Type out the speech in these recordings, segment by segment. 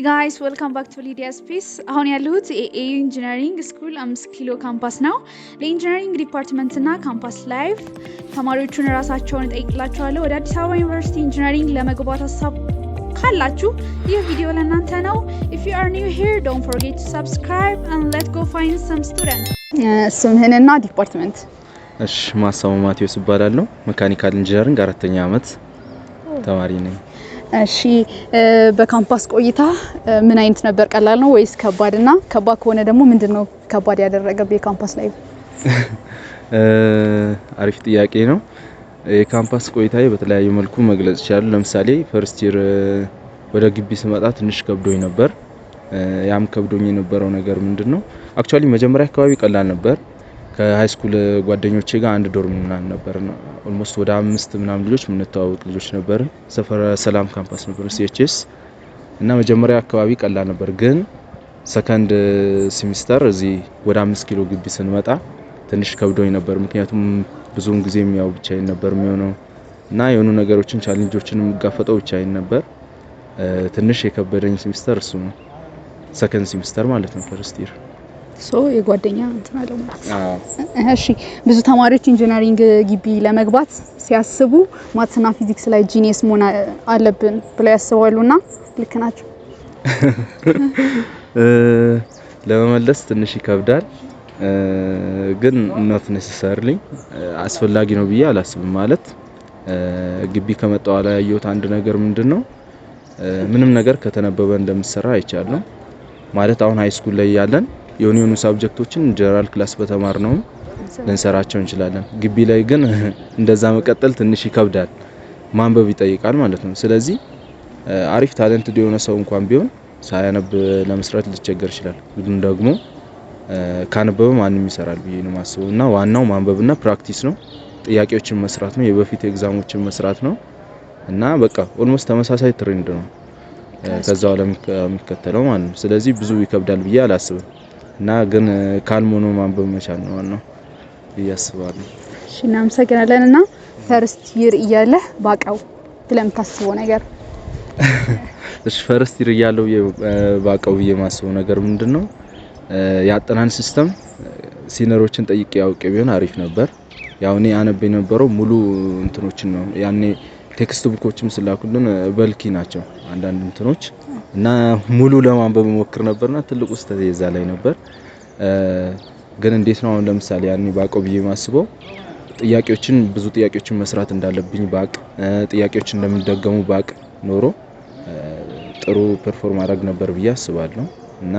Guys, welcome back to Lydia Space። አሁን ያለሁት የ AAU Engineering School 5 ኪሎ ካምፓስ ነው። ለ engineering department እና campus life ተማሪዎቹን ራሳቸውን እጠይቅላቸዋለሁ። ወደ አዲስ አበባ ዩኒቨርሲቲ engineering ለመግባት ሀሳብ ካላችሁ ይህ ቪዲዮ ለእናንተ ነው። If you are new here, don't forget to subscribe and let's go find some student። ስምህንና department? እሺ፣ ማሳሙ ማቴዎስ እባላለሁ። Mechanical engineering አራተኛ አመት ተማሪ ነኝ። እሺ፣ በካምፓስ ቆይታ ምን አይነት ነበር? ቀላል ነው ወይስ ከባድ? እና ከባድ ከሆነ ደግሞ ምንድን ነው ከባድ ያደረገብህ የ campus life? አሪፍ ጥያቄ ነው። የካምፓስ ቆይታዬ በተለያዩ መልኩ መግለጽ ይችላሉ። ለምሳሌ first year ወደ ግቢ ስመጣ ትንሽ ከብዶኝ ነበር። ያም ከብዶኝ የነበረው ነገር ምንድን ነው? Actually መጀመሪያ አካባቢ ቀላል ነበር። ከ high school ጓደኞቼ ጋር አንድ dorm ምናምን ነበር። Almost ወደ አምስት ምናምን ልጆች የምንተዋወቅ ልጆች ነበርን። ሰፈረ ሰላም ካምፓስ ነበር CHS እና መጀመሪያ አካባቢ ቀላል ነበር። ግን second semester እዚህ ወደ 5 ኪሎ ግቢ ስንመጣ ትንሽ ከብዶኝ ነበር። ምክንያቱም ብዙውን ጊዜም ያው ብቻዬን ነበር የሚሆነው እና የሆኑ ነገሮችን challenge ኦችን የምጋፈጠው ብቻዬን ነበር። ትንሽ የከበደኝ ሴሚስተር እሱ ነው። Second semester ማለት ነው first year። So የጓደኛ እንትን አለው ማለት ነው። እሺ፣ ብዙ ተማሪዎች engineering ግቢ ለመግባት ሲያስቡ maths ና ፊዚክስ ላይ genius መሆን አለብን ብለው ያስባሉና ልክ ናቸው? ለመመለስ ትንሽ ይከብዳል፣ ግን not necessarily አስፈላጊ ነው ብዬ አላስብም። ማለት ግቢ ከመጣሁ በኋላ ያየሁት አንድ ነገር ምንድን ነው፣ ምንም ነገር ከተነበበ እንደምሰራ አይቻለሁ። ማለት አሁን high school ላይ ያለን የሆኑ የሆኑ subject ኦችን general class በተማርነው ልንሰራቸው እንችላለን። ግቢ ላይ ግን እንደዛ መቀጠል ትንሽ ይከብዳል፣ ማንበብ ይጠይቃል ማለት ነው። ስለዚህ አሪፍ talented የሆነ ሰው እንኳን ቢሆን ሳያነብ ለመስራት ሊቸገር ይችላል። ግን ደግሞ ካነበበ ማንም ይሰራል ብዬ ነው የማስበው። እና ዋናው ማንበብና practice ነው። ጥያቄዎችን መስራት ነው። የበፊት exam ኦችን መስራት ነው። እና በቃ almost ተመሳሳይ trend ነው ከዛ በኋላ የሚከተለው ማለት ነው። ስለዚህ ብዙ ይከብዳል ብዬ አላስብም። እና ግን calm ሆኖ ማንበብ መቻል ነው ዋናው ብዬ አስባለሁ። እሺ፣ እናመሰግናለን። እና first year እያለህ ባቀው ብለህ የምታስበው ነገር? እሺ፣ first year እያለሁ ባቀው ብዬ የማስበው ነገር ምንድነው? የአጠናን system senior ኦችን ጠይቄ አውቄ ቢሆን አሪፍ ነበር። ያው እኔ አነብ የነበረው ሙሉ እንትኖችን ነው። ያኔ textbook ኦችም ስላኩልን bulky ናቸው አንዳንድ እንትኖች እና ሙሉ ለማንበብ እሞክር ነበርና ትልቁ ስህተት የዛ ላይ ነበር። ግን እንዴት ነው፣ አሁን ለምሳሌ ያኔ ባቀው ብዬ የማስበው ጥያቄዎችን፣ ብዙ ጥያቄዎችን መስራት እንዳለብኝ ባቅ፣ ጥያቄዎችን እንደሚደገሙ ባቅ ኖሮ ጥሩ perform አደርግ ነበር ብዬ አስባለሁ። እና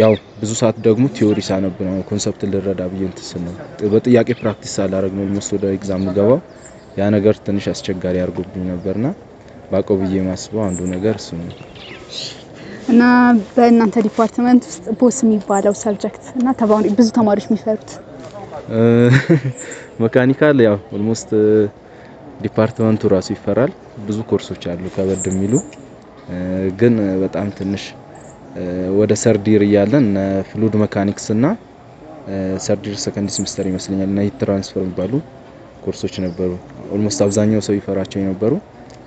ያው ብዙ ሰዓት ደግሞ theory ሳነብ ነው concept ልረዳ ብዬ እንትን ስል ነው፣ በጥያቄ practice ሳላደርግ ነው almost ወደ exam የምገባው። ያ ነገር ትንሽ አስቸጋሪ አድርጎብኝ ነበርና ባቀው ብዬ የማስበው አንዱ ነገር እሱ ነው። እና በእናንተ department ውስጥ boss የሚባለው subject እና ብዙ ተማሪዎች የሚፈሩት? Mechanical ያው almost department ኡ ራሱ ይፈራል። ብዙ ኮርሶች አሉ ከበድ የሚሉ፣ ግን በጣም ትንሽ ወደ third year እያለን fluid mechanics እና third year second semester ይመስለኛል እና heat transfer የሚባሉ ኮርሶች ነበሩ። Almost አብዛኛው ሰው ይፈራቸው የነበሩ።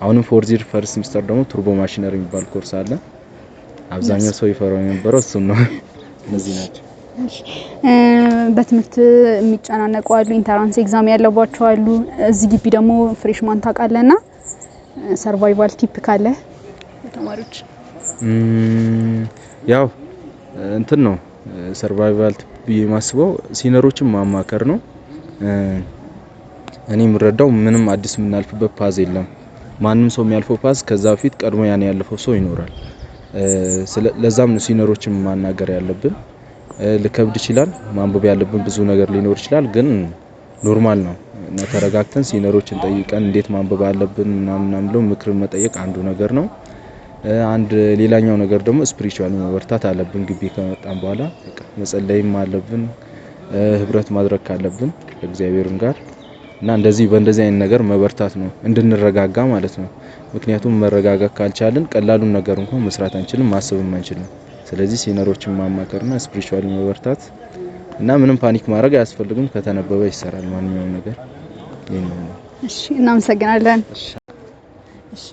አሁንም fourth year first semester ደግሞ turbo machinery የሚባል ኮርስ አለ። አብዛኛው ሰው ይፈራው የነበረው እሱን ነው። እነዚህ ናቸው። በትምህርት የሚጨናነቁ አሉ፣ entrance exam ያለባቸው አሉ። እዚህ ግቢ ደግሞ freshman ታውቃለህና survival tip ካለ ለተማሪዎች? ያው እንትን ነው፣ survival tip ብዬ የማስበው senior ኦችን ማማከር ነው። እኔ የምረዳው ምንም አዲስ የምናልፍበት path የለም። ማንም ሰው የሚያልፈው path ከዛ በፊት ቀድሞ ያን ያለፈው ሰው ይኖራል። ለዛም ነው senior ኦችን ማናገር ያለብን። ሊከብድ ይችላል፣ ማንበብ ያለብን ብዙ ነገር ሊኖር ይችላል፣ ግን normal ነው እና ተረጋግተን senior ኦችን ጠይቀን እንዴት ማንበብ አለብን ምናምን ምናምን ብሎ ምክር መጠየቅ አንዱ ነገር ነው። አንድ ሌላኛው ነገር ደግሞ spiritually መበርታት አለብን። ግቢ ከመጣን በኋላ በቃ መጸለይም አለብን። ህብረት ማድረግ ካለብን ከእግዚአብሔርም ጋር እና እንደዚህ በእንደዚህ አይነት ነገር መበርታት ነው እንድንረጋጋ ማለት ነው። ምክንያቱም መረጋጋት ካልቻልን ቀላሉን ነገር እንኳን መስራት አንችልም፣ ማሰብም አንችልም። ስለዚህ senior ኦችን ማማከርና spiritually መበርታት እና ምንም panic ማድረግ አያስፈልግም። ከተነበበ ይሰራል ማንኛውም ነገር። ይሄን ነው። እሺ፣ እናመሰግናለን። እሺ፣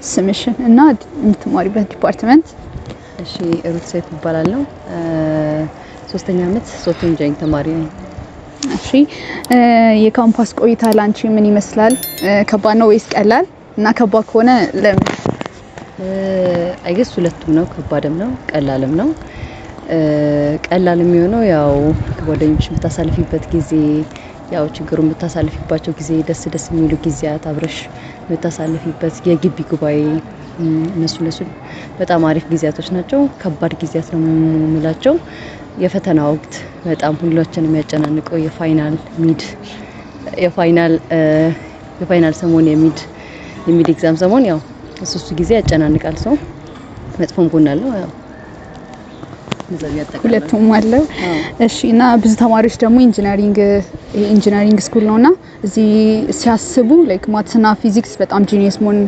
ስምሽን እና የምትማሪበት department? እሺ፣ ሩት ሰይፍ እባላለሁ። ሶስተኛ አመት software engineering ተማሪ ነኝ። እሺ፣ የካምፓስ ቆይታ ላንቺ ምን ይመስላል? ከባድ ነው ወይስ ቀላል? እና ከባድ ከሆነ ለምን? I guess ሁለቱም ነው። ከባድም ነው ቀላልም ነው። ቀላል የሚሆነው ያው ከጓደኞች የምታሳልፊበት ጊዜ፣ ያው ችግሩን የምታሳልፊባቸው ጊዜ፣ ደስ ደስ የሚሉ ጊዜያት አብረሽ የምታሳልፊበት የግቢ ጉባኤ፣ እነሱ እነሱ በጣም አሪፍ ጊዜያቶች ናቸው። ከባድ ጊዜያት ነው የምላቸው የፈተና ወቅት፣ በጣም ሁላችንም የሚያጨናንቀው የ final mid የ final የ final ሰሞን፣ የ mid exam ሰሞን፣ ያው እሱ እሱ ጊዜ ያጨናንቃል። ሰው መጥፎም ጎን አለው። ያው ሁለቱም አለው። እሺ፣ እና ብዙ ተማሪዎች ደግሞ engineering፣ ይሄ engineering school ነውና እዚህ ሲያስቡ like maths ና ፊዚክስ በጣም genius መሆን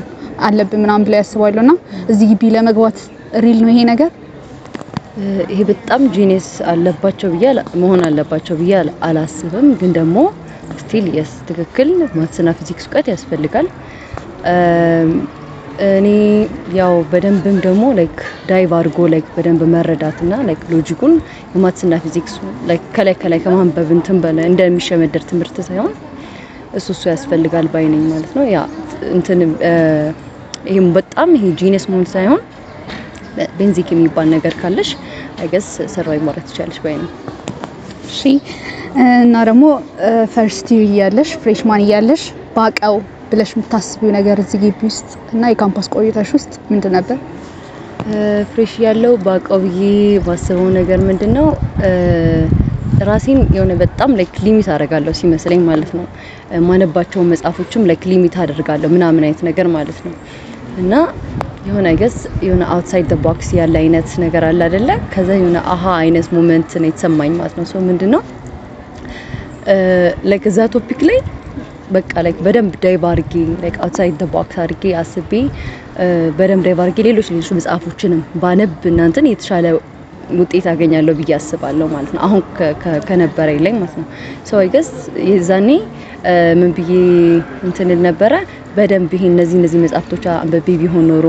አለብን ምናምን ብለው ያስባሉና እዚህ ግቢ ለመግባት real ነው ይሄ ነገር? ይሄ በጣም genius አለባቸው ብዬ መሆን አለባቸው ብዬ አላስብም። ግን ደግሞ still yes፣ ትክክል፣ maths ና ፊዚክስ እውቀት ያስፈልጋል። እኔ ያው በደንብም ደግሞ like dive አድርጎ like በደንብ መረዳትና like logic ኡን የ maths ና ፊዚክስ like ከላይ ከላይ ከማንበብ እንትን በለ እንደሚሸመደር ትምህርት ሳይሆን እሱ እሱ ያስፈልጋል ባይ ነኝ ማለት ነው። ያ እንትን ይሄም በጣም ይሄ genius መሆን ሳይሆን basic የሚባል ነገር ካለሽ I guess survive ማድረግ ትችላለሽ ባይ ነኝ። እሺ፣ እና ደግሞ first year እያለሽ፣ freshman እያለሽ ባቀው ብለሽ የምታስቢው ነገር እዚህ ግቢ ውስጥ እና የካምፓስ ቆይታሽ ውስጥ ምንድን ነበር? Fresh ያለው ባቀው ብዬ ባስበው ነገር ምንድነው፣ ራሴን የሆነ በጣም like limit አደርጋለሁ ሲመስለኝ ማለት ነው። ማነባቸው መጽሐፎችም like limit አደርጋለሁ ምናምን አይነት ነገር ማለት ነው። እና የሆነ I guess የሆነ outside the box ያለ አይነት ነገር አለ አይደለ? ከዛ የሆነ aha አይነት moment ነው የተሰማኝ ማለት ነው። So ምንድነው፣ like እዛ topic ላይ በቃ like በደንብ dive አድርጌ፣ like outside the box አድርጌ አስቤ፣ በደንብ dive አድርጌ ሌሎች ሌሎች መጽሐፎችንም ባነብ እናንተን የተሻለ ውጤት አገኛለሁ ብዬ አስባለሁ ማለት ነው። አሁን ከነበረኝ ላይ ማለት ነው። So I guess የዛኔ ምን ብዬ እንትን ል ነበረ፣ በደንብ ይሄ እነዚህ እነዚህ መጽሐፍቶች አንብቤ ቢሆን ኖሮ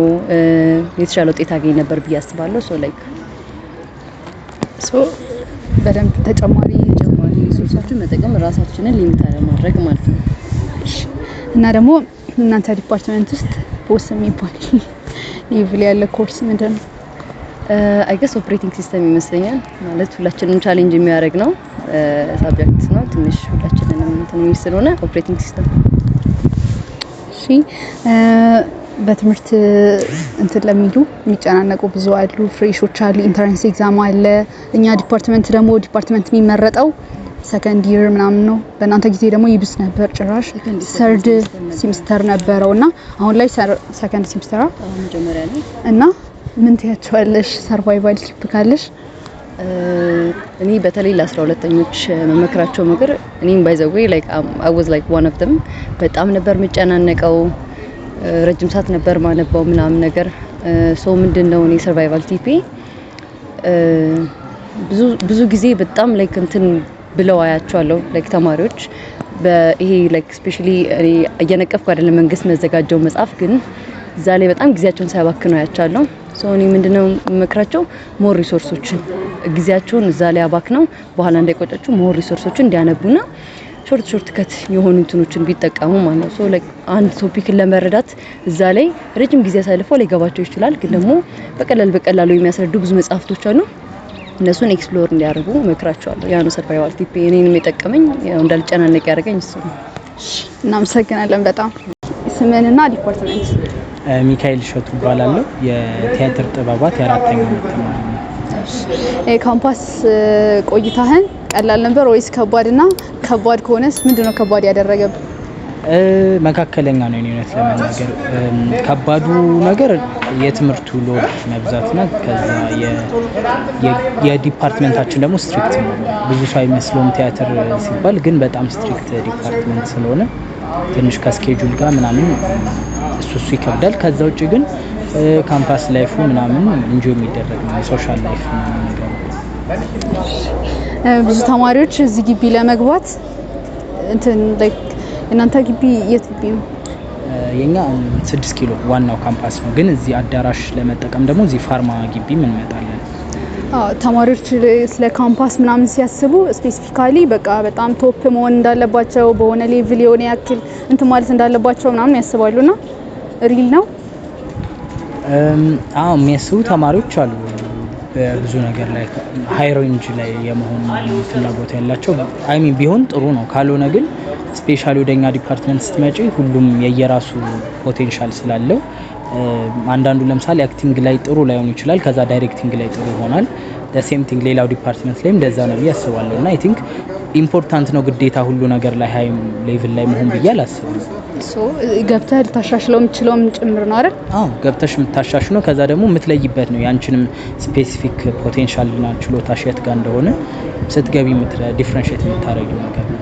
የተሻለ ውጤት አገኝ ነበር ብዬ አስባለሁ። So like So በደንብ ተጨማሪ ተጨማሪ resource ኦችን መጠቀም፣ ራሳችንን limit አለማድረግ ማለት ነው። እና ደግሞ እናንተ department ውስጥ boss የሚባል level ያለ ኮርስ ምንድን ነው? I guess operating system ይመስለኛል። ማለት ሁላችንም challenge የሚያደርግ ነው subject ነው። ትንሽ ሁላችንንም እንትን የሚል ስለሆነ operating system። እሺ፣ በትምህርት እንትን ለሚሉ የሚጨናነቁ ብዙ አሉ፣ fresh ኦች አሉ፣ entrance exam አለ። እኛ department ደግሞ department የሚመረጠው second year ምናምን ነው። በእናንተ ጊዜ ደግሞ ይብስ ነበር፣ ጭራሽ third semester ነበረው እና አሁን ላይ second semester መጀመሪያ ላይ። እና ምን ትያቸዋለሽ? Survival tip ካለሽ? እኔ በተለይ ለ12ተኞች መመክራቸው ምክር፣ እኔም by the way like I was like one of them፣ በጣም ነበር የምጨናነቀው። ረጅም ሰዓት ነበር ማነባው ምናምን ነገር። So ምንድነው እኔ survival tip ኤ፣ ብዙ ብዙ ጊዜ በጣም like እንትን ብለው አያቸዋለሁ like ተማሪዎች በይሄ like especially እኔ እየነቀፍኩ አይደለም መንግስት መዘጋጀው መጽሐፍ፣ ግን እዛ ላይ በጣም ጊዜያቸውን ሲያባክኑ አያቸዋለሁ። So እኔ ምንድነው የምመክራቸው፣ more resource ኦችን ጊዜያቸውን እዛ ላይ አባክነው በኋላ እንዳይቆጫቸው more resource ኦችን እንዲያነቡና short short cut የሆኑ እንትኖችን ቢጠቀሙ ማለት ነው። So like አንድ topic ን ለመረዳት እዛ ላይ ረጅም ጊዜ አሳልፈው ላይገባቸው ይችላል። ግን ደግሞ በቀላል በቀላሉ የሚያስረዱ ብዙ መጽሐፍቶች አሉ። እነሱን explore እንዲያደርጉ እመክራቸዋለሁ። ያ ነው survival tip እኔንም የጠቀመኝ፣ ያው እንዳልጨናነቅ ያደረገኝ እሱ ነው። እናመሰግናለን በጣም። ስምህንና department? ሚካኤል እሸቱ እባላለሁ። የቲያትር ጥበባት የአራተኛ ዓመት ተማሪ ነኝ። የካምፓስ ቆይታህን ቀላል ነበር ወይስ ከባድ? እና ከባድ ከሆነስ ምንድነው ከባድ ያደረገብህ? መካከለኛ ነው የኔ፣ እውነት ለመናገር። ከባዱ ነገር የትምህርቱ load መብዛትና ከዛ የ department ኣችን ደግሞ strict ነው። ብዙ ሰው አይመስለውም ቲያትር ሲባል፣ ግን በጣም strict department ስለሆነ ትንሽ ከ schedule ጋር ምናምን እሱ እሱ ይከብዳል። ከዛ ውጭ ግን campus life ኡ ምናምን enjoy የሚደረግ ነው። Social life ምናምን ነገሩ። ብዙ ተማሪዎች እዚህ ግቢ ለመግባት እንትን like እናንተ ግቢ የት ግቢ ነው? የኛ 6 ኪሎ ዋናው ካምፓስ ነው፣ ግን እዚህ አዳራሽ ለመጠቀም ደግሞ እዚህ ፋርማ ግቢም እንመጣለን። አዎ፣ ተማሪዎች ስለ ካምፓስ ምናምን ሲያስቡ specifically በቃ በጣም top መሆን እንዳለባቸው፣ በሆነ level የሆነ ያክል እንትን ማለት እንዳለባቸው ምናምን ያስባሉ እና real ነው? አዎ፣ የሚያስቡ ተማሪዎች አሉ። በብዙ ነገር ላይ high range ላይ የመሆን ፍላጎት ያላቸው፣ I mean ቢሆን ጥሩ ነው። ካልሆነ ግን specially ወደኛ department ስትመጪ ሁሉም የየራሱ potential ስላለው አንዳንዱ ለምሳሌ acting ላይ ጥሩ ላይሆን ይችላል። ከዛ directing ላይ ጥሩ ይሆናል። Same thing ሌላው department ላይም እንደዛ ነው ብዬ አስባለሁ። እና I think important ነው ግዴታ ሁሉ ነገር ላይ high level ላይ መሆን ብዬ አላስብም። So ገብተህ ልታሻሽለው የምችለውም ጭምር ነው አይደል? አዎ፣ ገብተሽ የምታሻሽ ነው። ከዛ ደግሞ የምትለይበት ነው፣ ያንቺንም specific potential እና ችሎታሽ የት ጋር እንደሆነ ስትገቢ differentiate የምታደርጊው ነገር ነው።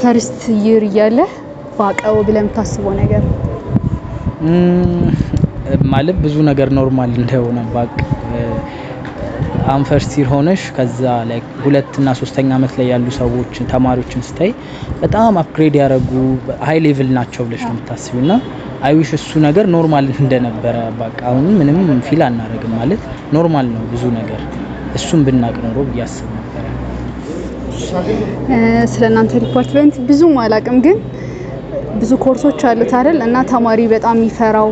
First year እያለ ባቀው ብለህ የምታስበው ነገር? ማለት ብዙ ነገር normal እንደሆነ ባቅ። አሁን first year ሆነሽ ከዛ like ሁለት እና ሶስተኛ አመት ላይ ያሉ ሰዎች ተማሪዎችን ስታይ በጣም upgrade ያደረጉ high level ናቸው ብለሽ ነው የምታስቢው እና I wish እሱ ነገር normal እንደነበረ በቃ። አሁን ምንም feel አናደርግም፣ ማለት normal ነው ብዙ ነገር፣ እሱን ብናቅ ኖሮ ብዬ አስብ ነበረ። ስለ እናንተ department ብዙም አላቅም፣ ግን ብዙ ኮርሶች አሉት አይደል? እና ተማሪ በጣም የሚፈራው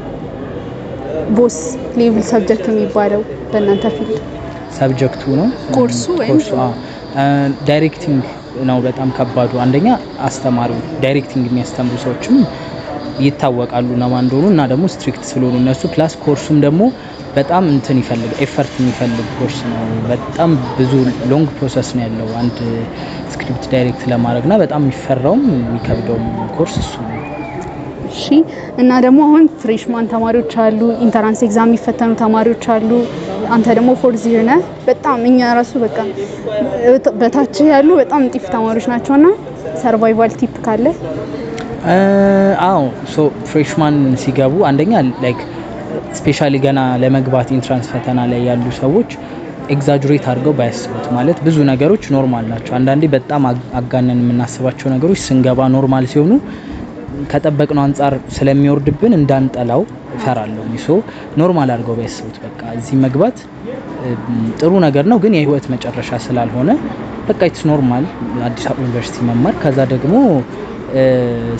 boss level subject የሚባለው በእናንተ field? Subject ኡ ነው? ኮርሱ ወይም ኮርሱ directing ነው በጣም ከባዱ። አንደኛ አስተማሪው፣ directing የሚያስተምሩ ሰዎችም ይታወቃሉ እነማን እንደሆኑ እና ደግሞ strict ስለሆኑ እነሱ፣ plus ኮርሱም ደግሞ በጣም እንትን ይፈልግ effort የሚፈልግ ኮርስ ነው። በጣም ብዙ long process ነው ያለው አንድ script direct ለማድረግ እና በጣም የሚፈራውም የሚከብደውም ኮርስ እሱ ነው። እሺ፣ እና ደግሞ አሁን freshman ተማሪዎች አሉ፣ entrance exam የሚፈተኑ ተማሪዎች አሉ። አንተ ደግሞ fourth year ነህ። በጣም እኛ ራሱ በቃ በታች ያሉ በጣም ጢፍ ተማሪዎች ናቸውና survival tip ካለ? አዎ፣ so freshman ሲገቡ አንደኛ like specially ገና ለመግባት entrance ፈተና ላይ ያሉ ሰዎች exaggerate አድርገው ባያስቡት፣ ማለት ብዙ ነገሮች normal ናቸው። አንዳንዴ በጣም አጋነን የምናስባቸው ነገሮች ስንገባ normal ሲሆኑ ከጠበቅነው አንጻር ስለሚወርድብን እንዳንጠላው እፈራለሁ። So normal አድርገው ቢያስቡት፣ በቃ እዚህ መግባት ጥሩ ነገር ነው፣ ግን የህይወት መጨረሻ ስላልሆነ በቃ it's normal አዲስ አበባ ዩኒቨርሲቲ መማር። ከዛ ደግሞ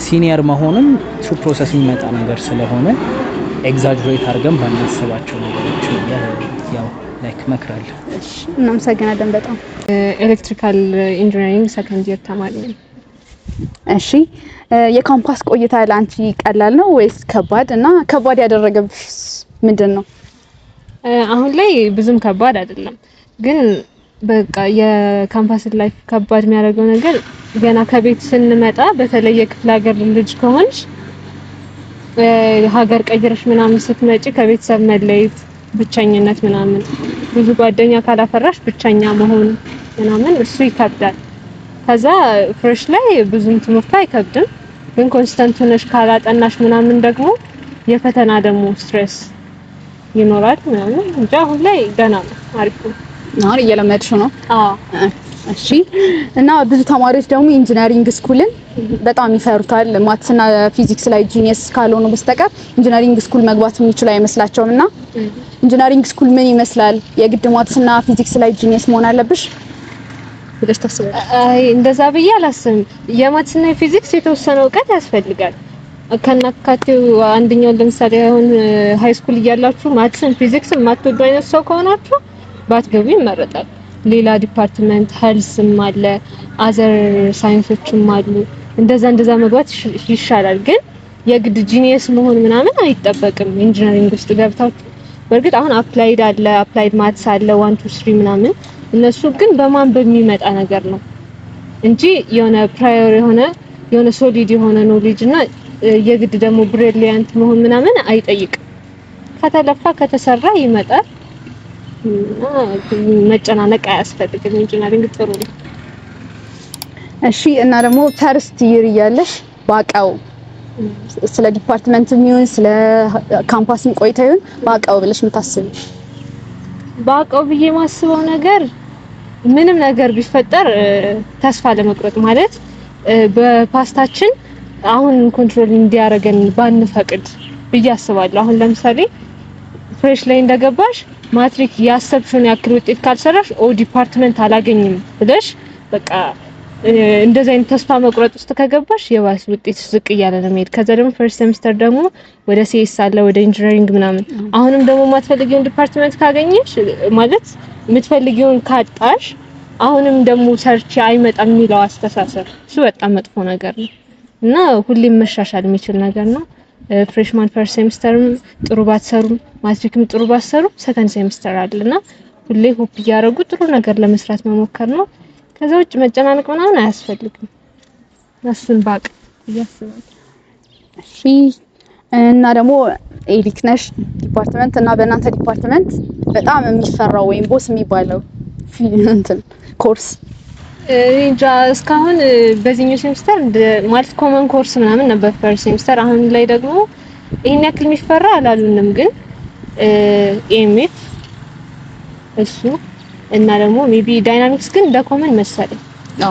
senior መሆንም through process የሚመጣ ነገር ስለሆነ exaggerate አድርገን ባናስባቸው ነገሮች ያው like እመክራለሁ። እናመሰግናለን በጣም። Electrical engineering second year ተማሪ ነኝ። እሺ፣ የካምፓስ ቆይታ ለአንቺ ቀላል ነው ወይስ ከባድ? እና ከባድ ያደረገብሽ ምንድን ነው? አሁን ላይ ብዙም ከባድ አይደለም፣ ግን በቃ የ campus life ከባድ የሚያደርገው ነገር ገና ከቤት ስንመጣ በተለይ የክፍለ ሀገር ልጅ ከሆንሽ ሀገር ቀይረሽ ምናምን ስትመጪ ከቤተሰብ መለየት፣ ብቸኝነት ምናምን፣ ብዙ ጓደኛ ካላፈራሽ ብቸኛ መሆን ምናምን እሱ ይከብዳል። ከዛ fresh ላይ ብዙም ትምህርቱ አይከብድም፣ ግን consistent ሆነሽ ካላጠናሽ ምናምን ደግሞ የፈተና ደግሞ stress ይኖራል ምናምን እንጂ አሁን ላይ ደህና ነው፣ አሪፍ ነው። አሁን እየለመድሽው ነው? አዎ። እሺ፣ እና ብዙ ተማሪዎች ደግሞ engineering school ን በጣም ይፈሩታል። Maths ና ፊዚክስ ላይ genius ካልሆኑ በስተቀር engineering school መግባት የሚችሉ አይመስላቸውም። እና engineering school ምን ይመስላል? የግድ maths ና ፊዚክስ ላይ genius መሆን አለብሽ ብለሽ ታስቢያለሽ? አይ፣ እንደዛ ብዬ አላስብም። የ maths ና የፊዚክስ የተወሰነ እውቀት ያስፈልጋል። ከናካቴው አንደኛውን ለምሳሌ አሁን high school እያላችሁ maths ን ፊዚክስን የማትወዱ አይነት ሰው ከሆናችሁ ባትገቡ ይመረጣል። ሌላ department health ም አለ፣ other ሳይንሶችም አሉ። እንደዛ እንደዛ መግባት ይሻላል። ግን የግድ genius መሆን ምናምን አይጠበቅም engineering ውስጥ ገብታችሁ። በእርግጥ አሁን applied አለ፣ applied maths አለ፣ 1 2 3 ምናምን፣ እነሱ ግን በማንበብ የሚመጣ ነገር ነው እንጂ የሆነ prior የሆነ solid የሆነ knowledge እና የግድ ደግሞ brilliant መሆን ምናምን አይጠይቅም። ከተለፋ ከተሰራ ይመጣል እና መጨናነቅ አያስፈልግም። Engineering ጥሩ ነው። እሺ፣ እና ደግሞ first year እያለሽ ባቀው፣ ስለ department ም ይሁን ስለ ካምፓስም ቆይታ ይሁን ባቀው ብለሽ የምታስቢ? ባቀው ብዬ የማስበው ነገር ምንም ነገር ቢፈጠር ተስፋ አለመቁረጥ፣ ማለት በ past ኣችን አሁን control እንዲያደርገን ባንፈቅድ ብዬ አስባለሁ። አሁን ለምሳሌ fresh ላይ እንደገባሽ ማትሪክ ያሰብሽውን ያክል ውጤት ካልሰራሽ ኦ department አላገኝም ብለሽ በቃ እንደዚህ አይነት ተስፋ መቁረጥ ውስጥ ከገባሽ የባስ ውጤት ዝቅ እያለ ነው የሚሄድ። ከዛ ደግሞ first semester ደግሞ ወደ CS አለ፣ ወደ engineering ምናምን። አሁንም ደግሞ የማትፈልጊውን department ካገኘሽ፣ ማለት የምትፈልጊውን ካጣሽ፣ አሁንም ደግሞ ሰርቼ አይመጣም የሚለው አስተሳሰብ እሱ በጣም መጥፎ ነገር ነው እና ሁሌም መሻሻል የሚችል ነገር ነው። Freshman first semester ም ጥሩ ባትሰሩም፣ ማትሪክም ጥሩ ባትሰሩ second semester አለና ሁሌ hope እያደረጉ ጥሩ ነገር ለመስራት መሞከር ነው። ከዛ ውጭ መጨናነቅ ምናምን አያስፈልግም። እሱን ባቅ እያስባል። እሺ፣ እና ደግሞ ኤሊክ ነሽ department እና በእናንተ department በጣም የሚፈራው ወይም boss የሚባለው እንትን ኮርስ? እንጃ፣ እስካሁን በዚህኛው ሴምስተር ማለት common course ምናምን ነበር first semester። አሁን ላይ ደግሞ ይሄን ያክል የሚፈራ አላሉንም፣ ግን EMF እሱ እና ደግሞ maybe dynamics ግን እንደ common መሰለኝ፣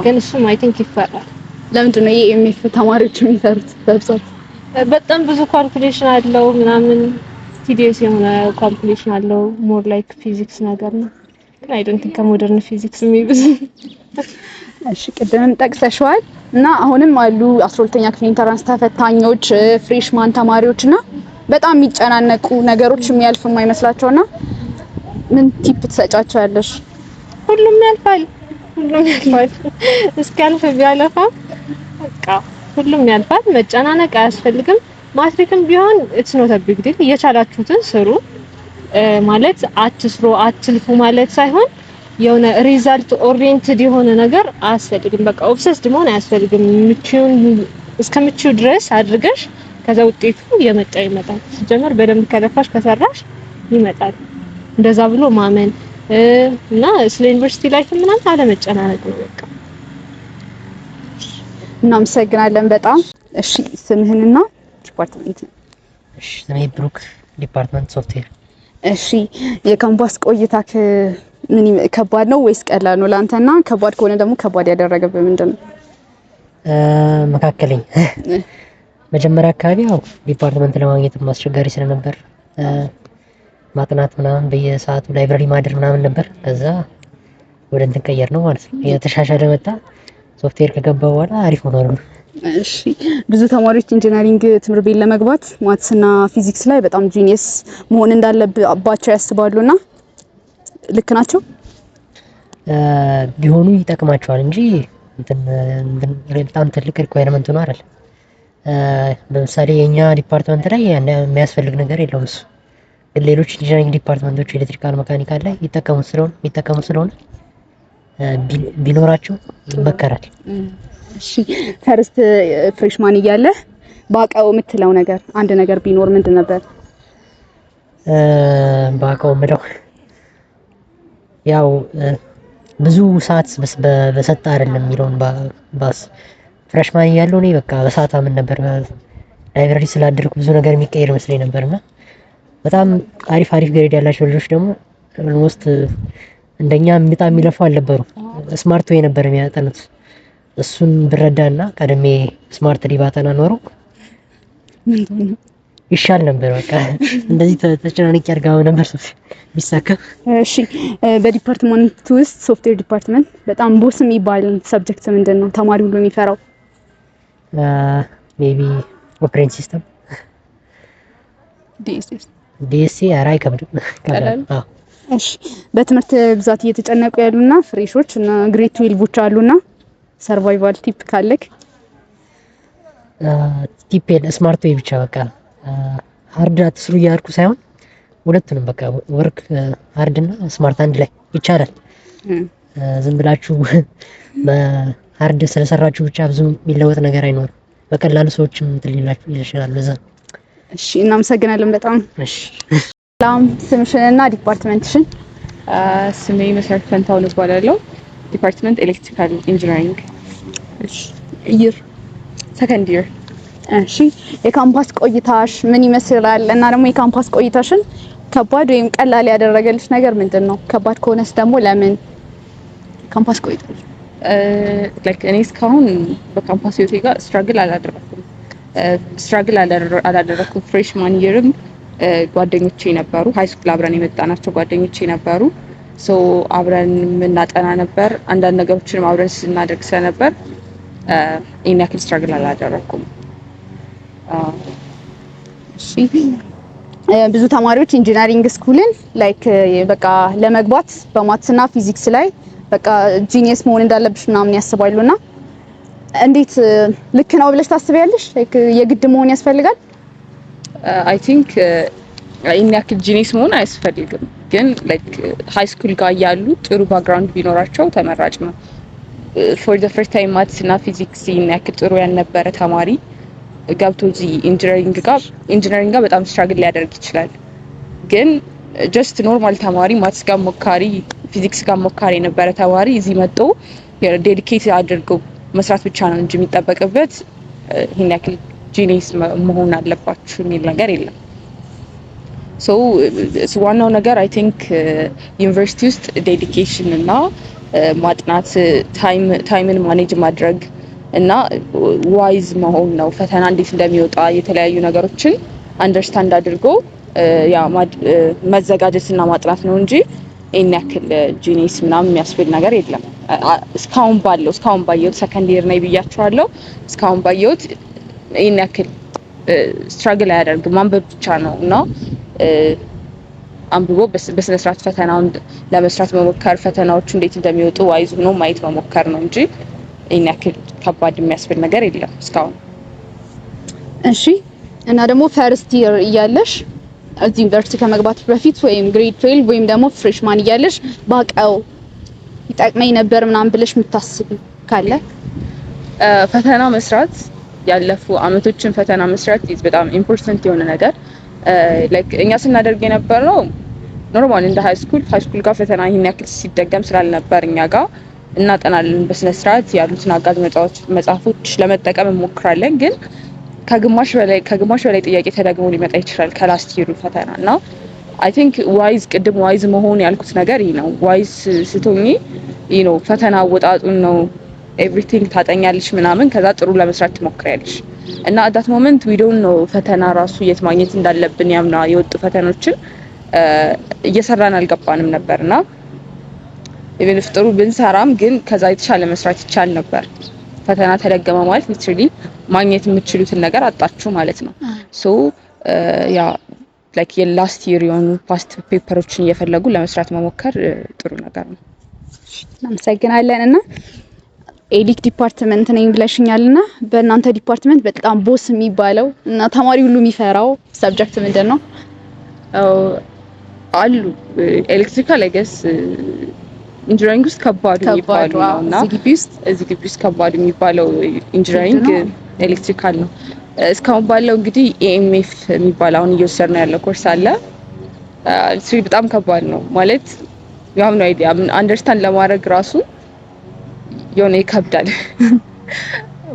ግን እሱም I think ይፈራል። ለምንድን ነው የ EMF ተማሪዎች የሚፈሩት በብዛት? በጣም ብዙ calculation አለው ምናምን፣ tedious የሆነ calculation አለው። More like physics ነገር ነው፣ ግን I don't think ከ modern physics የሚብስ። እሺ፣ ቅድምም ጠቅሰሽዋል እና አሁንም አሉ 12ኛ ክፍል entrance ተፈታኞች፣ freshman ተማሪዎች እና በጣም የሚጨናነቁ፣ ነገሮች የሚያልፍ የማይመስላቸውና ምን tip ትሰጫቸዋለሽ? ሁሉም ያልፋል። ሁሉም ያልፋል። እስኪያልፍ ቢያለፋም በቃ ሁሉም ያልፋል። መጨናነቅ አያስፈልግም። ማትሪክም ቢሆን it's not a big deal። እየቻላችሁትን ስሩ። ማለት አትስሩ አትልፉ ማለት ሳይሆን የሆነ result oriented የሆነ ነገር አያስፈልግም። በቃ obsessed መሆን አያስፈልግም። ምቹን እስከምትችዪው ድረስ አድርገሽ ከዛ ውጤቱ እየመጣ ይመጣል። ሲጀመር በደንብ ከለፋሽ ከሰራሽ ይመጣል። እንደዛ ብሎ ማመን እና ስለ university life ምናምን አለመጨናነቅ ነው በቃ። እናመሰግናለን በጣም። እሺ፣ ስምህንና department? እሺ፣ ስሜ ብሩክ፣ department software። እሺ፣ የካምፓስ ቆይታክ ምን ከባድ ነው ወይስ ቀላል ነው ለአንተና? ከባድ ከሆነ ደግሞ ከባድ ያደረገብህ ምንድን ነው? መካከለኛ። መጀመሪያ አካባቢ ያው department ለማግኘት አስቸጋሪ ስለነበር ማጥናት ምናምን፣ በየሰዓቱ library ማደር ምናምን ነበር። ከዛ ወደ እንትን ቀየር ነው ማለት ነው። የተሻሻለ መጣ። ሶፍትዌር ከገባ በኋላ አሪፍ ሆኗል። እሺ፣ ብዙ ተማሪዎች engineering ትምህርት ቤት ለመግባት maths ና ፊዚክስ ላይ በጣም genius መሆን እንዳለባቸው ያስባሉና ልክ ናቸው? ቢሆኑ ይጠቅማቸዋል እንጂ እንትን በጣም ትልቅ requirement ነው አይደል? ለምሳሌ የኛ department ላይ የሚያስፈልግ ነገር የለውም እሱ። ግን ሌሎች engineering department ኦች electrical፣ mechanical ላይ የሚጠቀሙ ስለሆነ ቢኖራቸው ይመከራል። እሺ፣ first freshman እያለ ባቀው የምትለው ነገር አንድ ነገር ቢኖር ምንድን ነበር? ባቀው የምለው ያው ብዙ ሰዓት በሰጠ አይደለም የሚለውን ባስ freshman እያለሁ እኔ በቃ በሰዓት አምን ነበር። Library ስላደርኩ ብዙ ነገር የሚቀየር መስለኝ ነበር እና በጣም አሪፍ አሪፍ grade ያላቸው ልጆች ደግሞ almost እንደኛ በጣም የሚለፉ አልነበሩም። Smart way ነበር የሚያጠኑት። እሱን ብረዳና ቀድሜ smartly ባጠና ኖሮ ይሻል ነበር። በቃ እንደዚህ ተጨናንቄ አድርጋ ነበር ቢሳካ። እሺ፣ በ department ውስጥ software department በጣም boss የሚባል subject ምንድን ነው? ተማሪ ሁሉ የሚፈራው? Maybe operating system። DSS? DSA ኧረ አይከብድም። ቀላል። እሺ፣ በትምህርት ብዛት እየተጨነቁ ያሉና fresh ኦች እና grade 12 ኦች አሉና survival tip ካለክ? Tip smart way ብቻ፣ በቃ hard አትስሩ እያልኩ ሳይሆን ሁለቱንም በቃ work hard እና smart አንድ ላይ ይቻላል። ዝም ብላችሁ በ hard ስለሰራችሁ ብቻ ብዙ የሚለወጥ ነገር አይኖርም። በቀላሉ ሰዎችም እንትን ሊላችሁ ይችላል። ለዛ ነው። እሺ፣ እናመሰግናለን በጣም። እሺ። ሰላም፣ ስምሽንና department ሽን? ስሜ መሰረት ፈንታውን እባላለሁ። Department electrical engineering። እሺ፣ year? Second year። እሺ፣ የካምፓስ ቆይታሽ ምን ይመስላል? እና ደግሞ የካምፓስ ቆይታሽን ከባድ ወይም ቀላል ያደረገልሽ ነገር ምንድን ነው? ከባድ ከሆነስ ደግሞ ለምን? ካምፓስ ቆይታሽ? Like እኔ እስካሁን በካምፓስ ህይወቴ ጋር struggle አላደረኩም። Struggle አላደረኩም። Freshman year ም ጓደኞቼ ነበሩ፣ high school አብረን የመጣናቸው ጓደኞቼ ነበሩ። So አብረን የምናጠና ነበር። አንዳንድ ነገሮችንም አብረን ስናደርግ ስለነበር ይህን ያክል struggle አላደረኩም። እሺ፣ ብዙ ተማሪዎች engineering school ን like በቃ ለመግባት በ maths ና ፊዚክስ ላይ በቃ genius መሆን እንዳለብሽ ምናምን ያስባሉና እንዴት ልክ ነው ብለሽ ታስቢያለሽ? Like የግድ መሆን ያስፈልጋል? I think ይህን ያክል genius መሆን አያስፈልግም፣ ግን like high school ጋር እያሉ ጥሩ background ቢኖራቸው ተመራጭ ነው። For the first time maths እና ፊዚክስ ይህን ያክል ጥሩ ያልነበረ ተማሪ ገብቶ እዚህ engineering ጋር በጣም struggle ሊያደርግ ይችላል። ግን just normal ተማሪ፣ maths ጋር ሞካሪ፣ ፊዚክስ ጋር ሞካሪ የነበረ ተማሪ እዚህ መጥቶ dedicate አድርገው መስራት ብቻ ነው እንጂ የሚጠበቅበት ይህን ያክል genius መሆን አለባችሁ የሚል ነገር የለም። So ዋናው ነገር I think ዩኒቨርሲቲ ውስጥ dedication እና ማጥናት፣ time ን manage ማድረግ እና wise መሆን ነው። ፈተና እንዴት እንደሚወጣ የተለያዩ ነገሮችን understand አድርጎ ያ መዘጋጀት እና ማጥናት ነው እንጂ ይህን ያክል genius ምናምን የሚያስብል ነገር የለም። እስካሁን ባለው፣ እስካሁን ባየሁት፣ second year ነኝ ብያቸዋለሁ። እስካሁን ባየሁት ይህን ያክል struggle አያደርግም። ማንበብ ብቻ ነው እና አንብቦ በስነ ስርዓት ፈተናውን ለመስራት መሞከር፣ ፈተናዎቹ እንዴት እንደሚወጡ wise ሆኖ ማየት መሞከር ነው እንጂ ይህን ያክል ከባድ የሚያስብል ነገር የለም እስካሁን። እሺ፣ እና ደግሞ first year እያለሽ እዚህ ዩኒቨርሲቲ ከመግባት በፊት ወይም grade 12 ወይም ደግሞ freshman እያለሽ ባቀው ይጠቅመኝ ነበር ምናምን ብለሽ የምታስቢ ካለ? ፈተና መስራት፣ ያለፉ አመቶችን ፈተና መስራት is በጣም important የሆነ ነገር። Like እኛ ስናደርግ የነበረው normal እንደ high school ጋር ፈተና ይህን ያክል ሲደገም ስላልነበር እኛ ጋር እናጠናለን፣ በስነ ስርዓት ያሉትን አጋዥ መጽሐፎች ለመጠቀም እንሞክራለን። ግን ከግማሽ በላይ ጥያቄ ተደግሞ ሊመጣ ይችላል ከ last year ኡ ፈተና። እና I think wise፣ ቅድም wise መሆን ያልኩት ነገር ይህ ነው። Wise ስትሆኚ ይህ ነው፣ ፈተና አወጣጡን ነው everything ታጠኛለሽ ምናምን፣ ከዛ ጥሩ ለመስራት ትሞክሪያለሽ። እና at that moment we don't know ፈተና ራሱ የት ማግኘት እንዳለብን፣ ያምና የወጡ ፈተኖችን እየሰራን አልገባንም ነበር። እና even if ጥሩ ብንሰራም ግን ከዛ የተሻለ መስራት ይቻል ነበር። ፈተና ተደገመ ማለት literally ማግኘት የምትችሉትን ነገር አጣችሁ ማለት ነው። So yeah, like የ last year የሆኑ past paper ኦችን እየፈለጉ ለመስራት መሞከር ጥሩ ነገር ነው። እናመሰግናለን። እና elec department ነኝ ብለሽኛል። እና በእናንተ department በጣም boss የሚባለው እና ተማሪ ሁሉ የሚፈራው subject ምንድን ነው? አሉ፣ electrical I guess engineering ውስጥ ከባዱ የሚባሉ ነው። እና እዚህ ግቢ ውስጥ እዚህ ግቢ ውስጥ ከባዱ የሚባለው engineering electrical ነው። እስካሁን ባለው እንግዲህ EMF የሚባል አሁን እየወሰድነው ያለው ኮርስ አለ። እሱ በጣም ከባድ ነው፣ ማለት you have no idea፣ understand ለማድረግ ራሱ የሆነ ይከብዳል።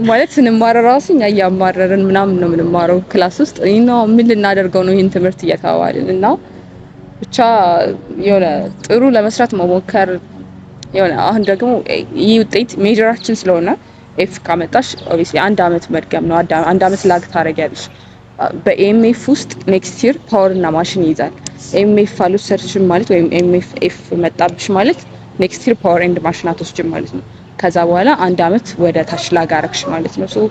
ማለት ስንማር ራሱ እኛ እያማረርን ምናምን ነው የምንማረው class ውስጥ፣ ነው ምን ልናደርገው ነው ይህን ትምህርት እየተባባልን። እና ብቻ የሆነ ጥሩ ለመስራት መሞከር፣ የሆነ አሁን ደግሞ ይህ ውጤት major ኣችን ስለሆነ F ካመጣሽ obviously አንድ አመት መድገም ነው። አንድ አመት lag ታደርጊያለሽ። በ EMF ውስጥ next year power እና ማሽን ይይዛል። EMF አልወሰድሽም ማለት ወይም EMF F መጣብሽ ማለት next year power and machine አትወስጅም ማለት ነው። ከዛ በኋላ አንድ አመት ወደ ታች lag አረግሽ ማለት ነው። So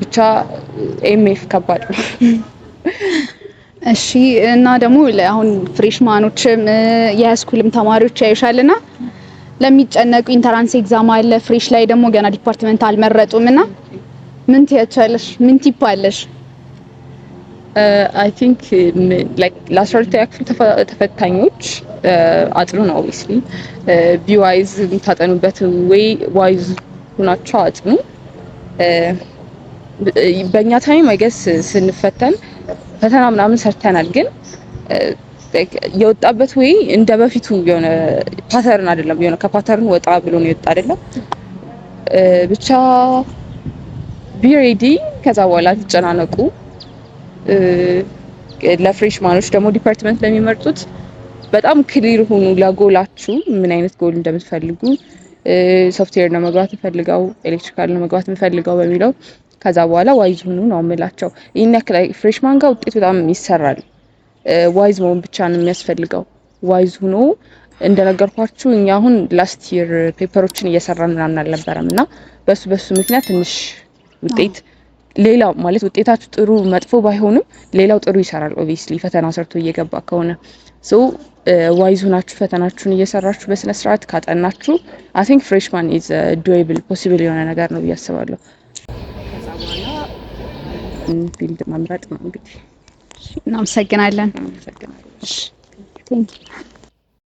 ብቻ EMF ከባድ ነው። እሺ፣ እና ደግሞ አሁን freshman ኦችም የ high school ም ተማሪዎች ያዩሻልና ለሚጨነቁ፣ entrance exam አለ፣ fresh ላይ ደግሞ ገና department አልመረጡም፣ እና ምን ትያቸዋለሽ? ምን tip አለሽ? I think like ለ12ኛ ክፍል ተፈታኞች አጥኑ ነው። Obviously be wise፣ የምታጠኑበት way wise ሁናችሁ አጥኑ። በእኛ time I guess ስንፈተን ፈተና ምናምን ሰርተናል፣ ግን የወጣበት way እንደ በፊቱ የሆነ pattern አይደለም። የሆነ ከ pattern ወጣ ብሎ ነው የወጣ አይደለም። ብቻ be ready፣ ከዛ በኋላ ትጨናነቁ። ለ freshman ኦች ደግሞ department ለሚመርጡት በጣም clear ሁኑ ለጎላችሁ፣ ምን አይነት ጎል እንደምትፈልጉ፣ ሶፍትዌር ነው መግባት የምፈልገው፣ electrical ነው መግባት የምፈልገው በሚለው ከዛ በኋላ wise ሁኑ ነው የምላቸው። ይህን ያክል freshman ጋር ውጤት በጣም ይሰራል። Wise መሆን ብቻ ነው የሚያስፈልገው። Wise ሁኖ እንደነገርኳችሁ እኛ አሁን last year paper ኦችን እየሰራን ምናምን አልነበረም እና በሱ ምክንያት ትንሽ ውጤት ሌላው ማለት ውጤታችሁ ጥሩ መጥፎ ባይሆንም ሌላው ጥሩ ይሰራል። Obviously ፈተና ሰርቶ እየገባ ከሆነ፣ so wise ሆናችሁ ፈተናችሁን እየሰራችሁ በስነ ስርዓት ካጠናችሁ I think freshman is doable፣ possible የሆነ ነገር ነው ብዬ አስባለሁ። ከዛ በኋላ field መምረጥ ነው እንግዲህ። እናመሰግናለን። አመሰግናለሁ። Thank you.